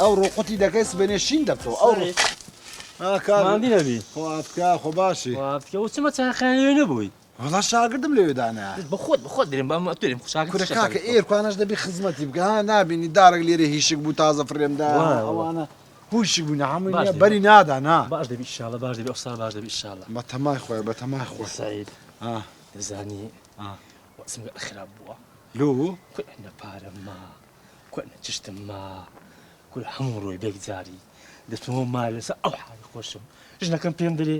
ئەوڕۆ قوتی دەکەی سبەینێ شین دەبتەوە ئەوڕۆ ها کاک ماندی نەبی. خۆ ئافتکا خۆ باشی. خۆ ئافتکا وە چما چایخانە لەوێ نەبووی. وەڵا شاگردم لەوێ دانا. بە خۆت بە خۆت دەرێم بە ئەمە دەرێم شاگرد کورە کاکە ئێرکوانەش دەبی خزمەتی بکە ها نابینی دارێک لێرە هیشک بوو تازە فڕێم دا ئەوانە هوشک بوون هەمووی نییە بەری نادا نا. باش دەبی ئیشاڵا باش دەبی ئەوساڵ باش دەبی ئیشاڵا. بە تەمای خۆی بە تەمای خۆی. سەعید ها دەزانی وەزم خراپ بووە. لۆ؟ کورە نە پارەم ما کورە نە چشتم ما کورە هەموو ڕۆی بێک جاری دەچمەوە مال لەسەر ئەو حاڵی خۆشم ژنەکەم پێم دەرێ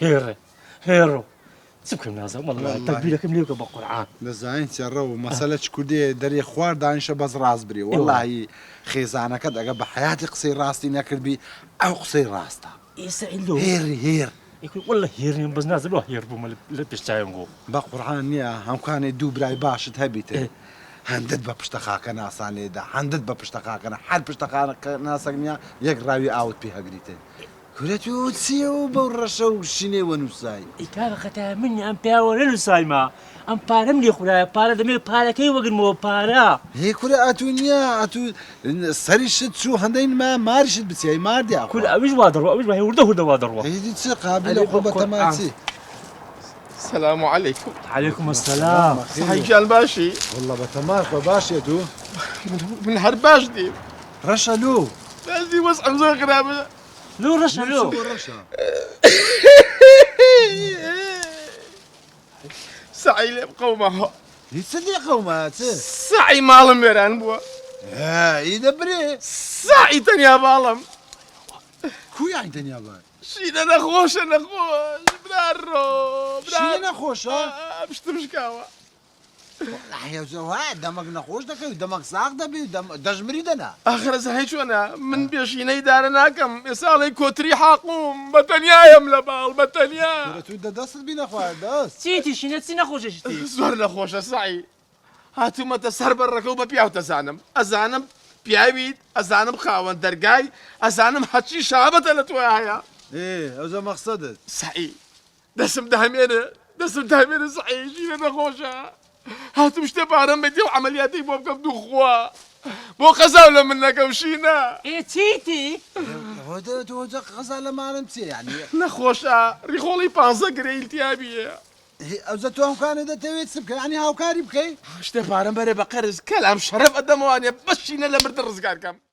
هێڕێ هێڕۆ چ بکەم نازانم وەڵڵا تەگبیرەکەم لێ بکە بە قورعان. دەزانین چیە ڕەو مەسەلە چ کوردێ دەرێ خوار دانیشە بەس ڕاست برێ وەڵاهی خێزانەکەت ئەگەر بە حەیاتی قسەی ڕاستی نەکردبی ئەو قسەی ڕاستە. ئێ سەعید لۆ؟ هێڕی هێڕ. ئێ کورە وەڵڵا هێڕ نیم بەس نازانم لۆ هێڕ بوومە لە پێش چاوێم گۆ. بە قورعان نیە هەمکانێ دوو برای باشت هەبیتن هەندت بە پشتە خاکە ناسان لێدا هەندت بە پشتە خاکەنا هەر پشتە خاکە ناسەک نیە یەک ڕاوی ئاوت پێ هەگریتن. کورە تۆ چیە و بەو ڕەشە و شینەی وە نووسای. ئەی کاکە خەتایە من ئەم پیاوە نەنووسایمە ئەم پارەم لێ خورایە پارە دەمەوێ پارەکەی وەگرمەوە پارە. هی کورە ئەتوو نیە ئەتوو سەریشت چوو هەندەی نما ماریشت بچێ ئەی مار دیا کورە ئەویش وا دەڕوا ئەویش وا هوردە هوردە وا دەڕوا. هیدی چ قابیلە خۆ بە تەما چی. سلام علیکم. علیکم السلام. سەحی گیان باشی؟ واللە بە تەمای خۆ باشی ئەتوو؟ من هەر باش نیم. ڕەشە لۆ؟ بەزی وەزعم زۆر خراپە. لۆ ڕەشە لۆ؟ ڕەشە؟ سەعی لێم قەوماوە. هیچ لێ قەوما چ؟ سەعی ماڵم وێران بووە. ئی دەبرێ. سەعی تەنیا باڵم. کو یانی تەنیا باڵ؟ شینە نەخۆشە نەخۆش برارۆ برا. شینە نەخۆشە؟ پشتم شکاوە. دەمەک نەخۆش دەکەی و دەمەک ساغ دەبی و دەژمری دەنا. ئاخر ئەزانی چۆنە من بێ شینەی دارە ناکەم ئێستا ئەڵێی کۆتری حاقوم بە تەنیایم لە باڵ بە تەنیا. کورە تو دە دەستت بینە خوارد دەست. چیتی شینە چی نەخۆشێشتی؟ زۆر نەخۆشە سەعی هاتوومەتە سەر بەڕەکە و بە پیاو دەزانم ئەزانم پیاویت ئەزانم خاوەن دەرگای ئەزانم هەرچی شابەتە لە تۆ هەیە. ئێ ئەوجا مەخسەدت. سەعی دەسم دامێنێ دەسم دامێنێ سەعی ژیرە نەخۆشە هاتم شتێ پارەم بەیتێ و عەمەلیاتێک بۆ بکەم دوخوا بۆ قەزاو لە من نەکەم شینە. ئێ چیتی؟ قەزا لە ماڵم چیە یانی؟ نەخۆشە ڕیخۆڵی پانزە گرێ ئیلتیابیە. ئەوجا تۆ ئەمکانە دەتەوێت چ بکەی یانی هاوکاری بکەی؟ شتێ پارەم بەرێ بە قەرز کەلام شەرەف ئەدەمەوانێ بەس شینە لە مردن ڕزگار کەم.